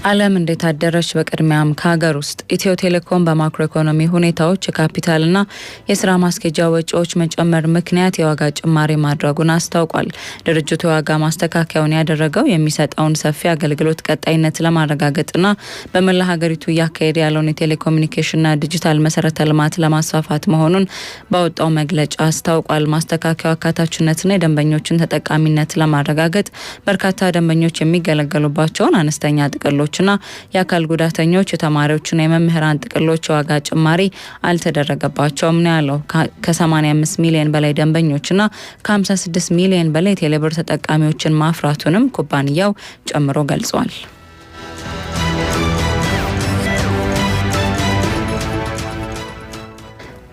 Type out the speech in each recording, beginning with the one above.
ዓለም እንዴት አደረች? በቅድሚያም ከሀገር ውስጥ ኢትዮ ቴሌኮም በማክሮ ኢኮኖሚ ሁኔታዎች የካፒታልና የስራ ማስኬጃ ወጪዎች መጨመር ምክንያት የዋጋ ጭማሪ ማድረጉን አስታውቋል። ድርጅቱ የዋጋ ማስተካከያውን ያደረገው የሚሰጠውን ሰፊ አገልግሎት ቀጣይነት ለማረጋገጥና በመላ ሀገሪቱ እያካሄደ ያለውን የቴሌኮሙኒኬሽንና ዲጂታል መሰረተ ልማት ለማስፋፋት መሆኑን ባወጣው መግለጫ አስታውቋል። ማስተካከያው አካታችነትና የደንበኞችን ተጠቃሚነት ለማረጋገጥ በርካታ ደንበኞች የሚገለገሉባቸውን አነስተኛ ጥቅሎች ና የአካል ጉዳተኞች የተማሪዎችና የመምህራን ጥቅሎች የዋጋ ጭማሪ አልተደረገባቸውም ነው ያለው። ከ85 ሚሊዮን በላይ ደንበኞችና ከ56 ሚሊዮን በላይ የቴሌብር ተጠቃሚዎችን ማፍራቱንም ኩባንያው ጨምሮ ገልጿል።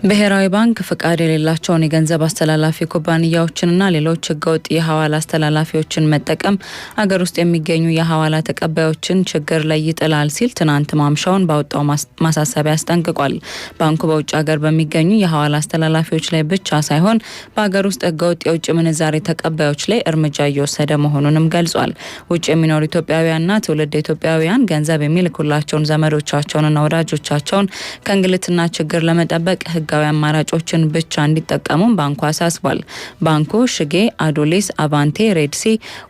ብሔራዊ ባንክ ፍቃድ የሌላቸውን የገንዘብ አስተላላፊ ኩባንያዎችንና ሌሎች ህገወጥ የሐዋላ አስተላላፊዎችን መጠቀም አገር ውስጥ የሚገኙ የሐዋላ ተቀባዮችን ችግር ላይ ይጥላል ሲል ትናንት ማምሻውን ባወጣው ማሳሰቢያ አስጠንቅቋል። ባንኩ በውጭ ሀገር በሚገኙ የሐዋላ አስተላላፊዎች ላይ ብቻ ሳይሆን በሀገር ውስጥ ህገወጥ የውጭ ምንዛሬ ተቀባዮች ላይ እርምጃ እየወሰደ መሆኑንም ገልጿል። ውጭ የሚኖሩ ኢትዮጵያውያንና ትውልድ ኢትዮጵያውያን ገንዘብ የሚልኩላቸውን ዘመዶቻቸውንና ወዳጆቻቸውን ከእንግልትና ችግር ለመጠበቅ ህጋዊ አማራጮችን ብቻ እንዲጠቀሙ ባንኩ አሳስቧል። ባንኩ ሽጌ፣ አዶሊስ፣ አቫንቴ፣ ሬድሲ፣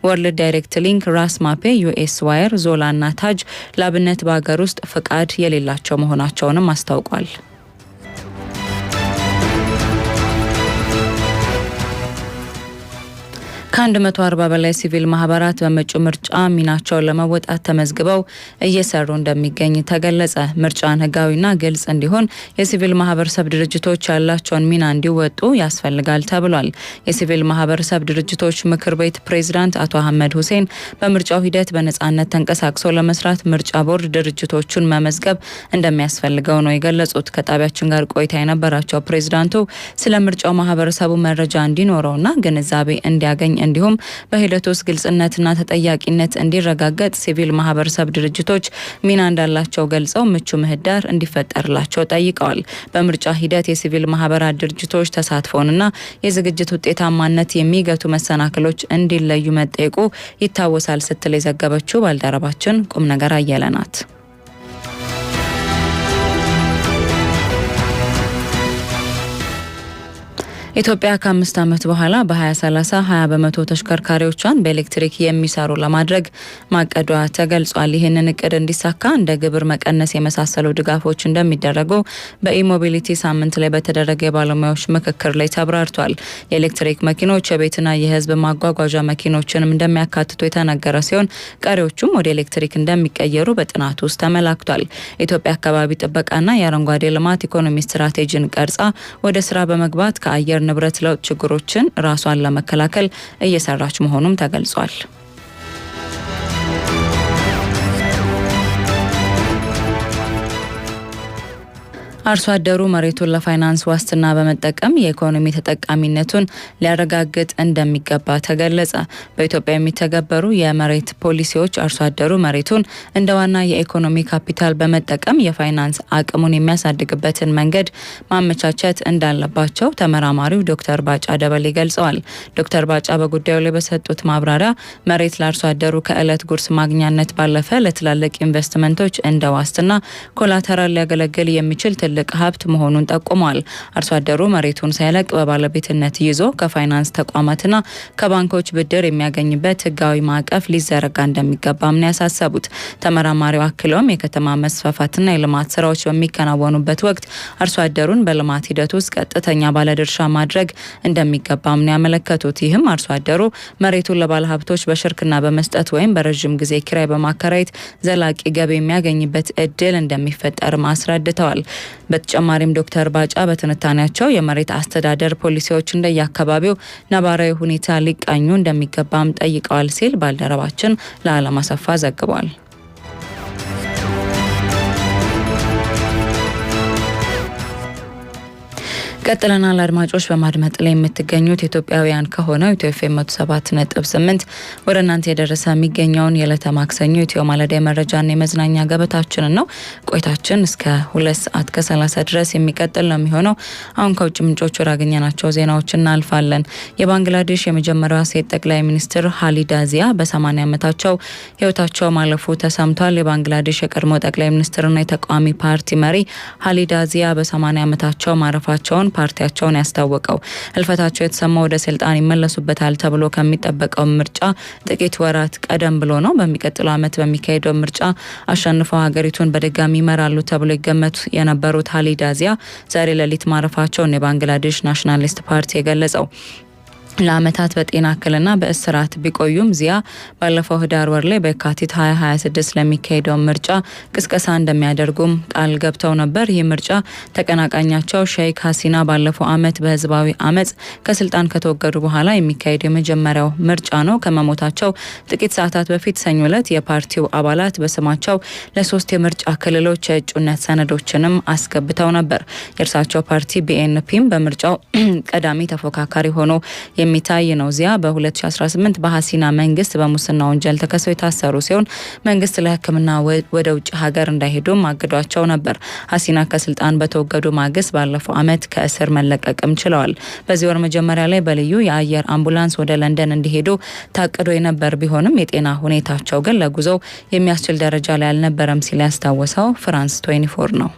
ወርልድ ዳይሬክት ሊንክ፣ ራስማፔ፣ ዩኤስ ዋየር፣ ዞላ እና ታጅ ለአብነት በሀገር ውስጥ ፍቃድ የሌላቸው መሆናቸውንም አስታውቋል። ከ140 በላይ ሲቪል ማህበራት በመጪው ምርጫ ሚናቸውን ለመወጣት ተመዝግበው እየሰሩ እንደሚገኝ ተገለጸ። ምርጫን ህጋዊና ግልጽ እንዲሆን የሲቪል ማህበረሰብ ድርጅቶች ያላቸውን ሚና እንዲወጡ ያስፈልጋል ተብሏል። የሲቪል ማህበረሰብ ድርጅቶች ምክር ቤት ፕሬዝዳንት አቶ አህመድ ሁሴን በምርጫው ሂደት በነጻነት ተንቀሳቅሶ ለመስራት ምርጫ ቦርድ ድርጅቶቹን መመዝገብ እንደሚያስፈልገው ነው የገለጹት። ከጣቢያችን ጋር ቆይታ የነበራቸው ፕሬዝዳንቱ ስለ ምርጫው ማህበረሰቡ መረጃ እንዲኖረውና ግንዛቤ እንዲያገኝ እንዲሁም በሂደቱ ውስጥ ግልጽነትና ተጠያቂነት እንዲረጋገጥ ሲቪል ማህበረሰብ ድርጅቶች ሚና እንዳላቸው ገልጸው ምቹ ምህዳር እንዲፈጠርላቸው ጠይቀዋል። በምርጫ ሂደት የሲቪል ማህበራት ድርጅቶች ተሳትፎንና የዝግጅት ውጤታማነት የሚገቱ መሰናክሎች እንዲለዩ መጠየቁ ይታወሳል ስትል የዘገበችው ባልደረባችን ቁም ነገር አየለ ናት። ኢትዮጵያ ከ5 ዓመት በኋላ በ2030 20% ተሽከርካሪዎቿን በኤሌክትሪክ የሚሰሩ ለማድረግ ማቀዷ ተገልጿል። ይህንን እቅድ እንዲሳካ እንደ ግብር መቀነስ የመሳሰሉ ድጋፎች እንደሚደረጉ በ e-mobility ሳምንት ላይ በተደረገ የባለሙያዎች ምክክር ላይ ተብራርቷል። የኤሌክትሪክ መኪኖች የቤትና የሕዝብ ማጓጓዣ መኪኖችንም እንደሚያካትቱ የተነገረ ሲሆን ቀሪዎቹም ወደ ኤሌክትሪክ እንደሚቀየሩ በጥናቱ ውስጥ ተመላክቷል። ኢትዮጵያ አካባቢ ጥበቃና የአረንጓዴ ልማት ኢኮኖሚ ስትራቴጂን ቀርጻ ወደ ስራ በመግባት ከአየር ንብረት ለውጥ ችግሮችን ራሷን ለመከላከል እየሰራች መሆኑም ተገልጿል። አርሶ አደሩ መሬቱን ለፋይናንስ ዋስትና በመጠቀም የኢኮኖሚ ተጠቃሚነቱን ሊያረጋግጥ እንደሚገባ ተገለጸ። በኢትዮጵያ የሚተገበሩ የመሬት ፖሊሲዎች አርሶ አደሩ መሬቱን እንደ ዋና የኢኮኖሚ ካፒታል በመጠቀም የፋይናንስ አቅሙን የሚያሳድግበትን መንገድ ማመቻቸት እንዳለባቸው ተመራማሪው ዶክተር ባጫ ደበሌ ገልጸዋል። ዶክተር ባጫ በጉዳዩ ላይ በሰጡት ማብራሪያ መሬት ለአርሶ አደሩ ከእለት ጉርስ ማግኛነት ባለፈ ለትላልቅ ኢንቨስትመንቶች እንደ ዋስትና collateral ሊያገለግል የሚችል ትልቅ ሀብት መሆኑን ጠቁመዋል። አርሶ አደሩ መሬቱን ሳይለቅ በባለቤትነት ይዞ ከፋይናንስ ተቋማትና ከባንኮች ብድር የሚያገኝበት ሕጋዊ ማዕቀፍ ሊዘረጋ እንደሚገባም ነው ያሳሰቡት። ተመራማሪው አክለውም የከተማ መስፋፋትና የልማት ስራዎች በሚከናወኑበት ወቅት አርሶ አደሩን በልማት ሂደት ውስጥ ቀጥተኛ ባለድርሻ ማድረግ እንደሚገባም ነው ያመለከቱት። ይህም አርሶ አደሩ መሬቱን ለባለሀብቶች በሽርክና በመስጠት ወይም በረዥም ጊዜ ኪራይ በማከራየት ዘላቂ ገቢ የሚያገኝበት እድል እንደሚፈጠርም አስረድተዋል። በተጨማሪም ዶክተር ባጫ በትንታኔያቸው የመሬት አስተዳደር ፖሊሲዎች እንደየአካባቢው ነባራዊ ሁኔታ ሊቃኙ እንደሚገባም ጠይቀዋል ሲል ባልደረባችን ለዓለም አሰፋ ዘግቧል። ቀጥለናል አድማጮች፣ በማድመጥ ላይ የምትገኙት ኢትዮጵያውያን ከሆነው ኢትዮ ኤፍ ኤም 107.8 ወደ እናንተ የደረሰ የሚገኘውን የዕለተ ማክሰኞ ኢትዮ ማለዳ የመረጃና የመዝናኛ ገበታችንን ነው። ቆይታችን እስከ 2 ሰዓት ከ30 ድረስ የሚቀጥል ነው የሚሆነው። አሁን ከውጭ ምንጮች ወዳገኘናቸው ዜናዎች እናልፋለን። የባንግላዴሽ የመጀመሪያዋ ሴት ጠቅላይ ሚኒስትር ሀሊዳ ዚያ በ80 ዓመታቸው ህይወታቸው ማለፉ ተሰምቷል። የባንግላዴሽ የቀድሞ ጠቅላይ ሚኒስትርና የተቃዋሚ ፓርቲ መሪ ሀሊዳ ዚያ በ80 ዓመታቸው ማረፋቸውን ፓርቲያቸውን ያስታወቀው። ህልፈታቸው የተሰማው ወደ ስልጣን ይመለሱበታል ተብሎ ከሚጠበቀው ምርጫ ጥቂት ወራት ቀደም ብሎ ነው። በሚቀጥለው ዓመት በሚካሄደው ምርጫ አሸንፈው ሀገሪቱን በድጋሚ ይመራሉ ተብሎ ይገመቱ የነበሩት ሀሊዳ ዚያ ዛሬ ሌሊት ማረፋቸውን የባንግላዴሽ ናሽናሊስት ፓርቲ የገለጸው። ለዓመታት በጤና እክልና በእስራት ቢቆዩም ዚያ ባለፈው ህዳር ወር ላይ በየካቲት 2026 ለሚካሄደው ምርጫ ቅስቀሳ እንደሚያደርጉም ቃል ገብተው ነበር። ይህ ምርጫ ተቀናቃኛቸው ሼክ ሀሲና ባለፈው ዓመት በህዝባዊ አመፅ ከስልጣን ከተወገዱ በኋላ የሚካሄደው የመጀመሪያው ምርጫ ነው። ከመሞታቸው ጥቂት ሰዓታት በፊት ሰኞ ዕለት የፓርቲው አባላት በስማቸው ለሶስት የምርጫ ክልሎች የእጩነት ሰነዶችንም አስገብተው ነበር። የእርሳቸው ፓርቲ ቢኤንፒም በምርጫው ቀዳሚ ተፎካካሪ ሆኖ የሚታይ ነው። ዚያ በ2018 በሀሲና መንግስት በሙስና ወንጀል ተከሰው የታሰሩ ሲሆን መንግስት ለሕክምና ወደ ውጭ ሀገር እንዳይሄዱም አግዷቸው ነበር። ሀሲና ከስልጣን በተወገዱ ማግስት ባለፈው ዓመት ከእስር መለቀቅም ችለዋል። በዚህ ወር መጀመሪያ ላይ በልዩ የአየር አምቡላንስ ወደ ለንደን እንዲሄዱ ታቅዶ የነበር ቢሆንም የጤና ሁኔታቸው ግን ለጉዞው የሚያስችል ደረጃ ላይ አልነበረም ሲል ያስታወሰው ፍራንስ 24 ነው።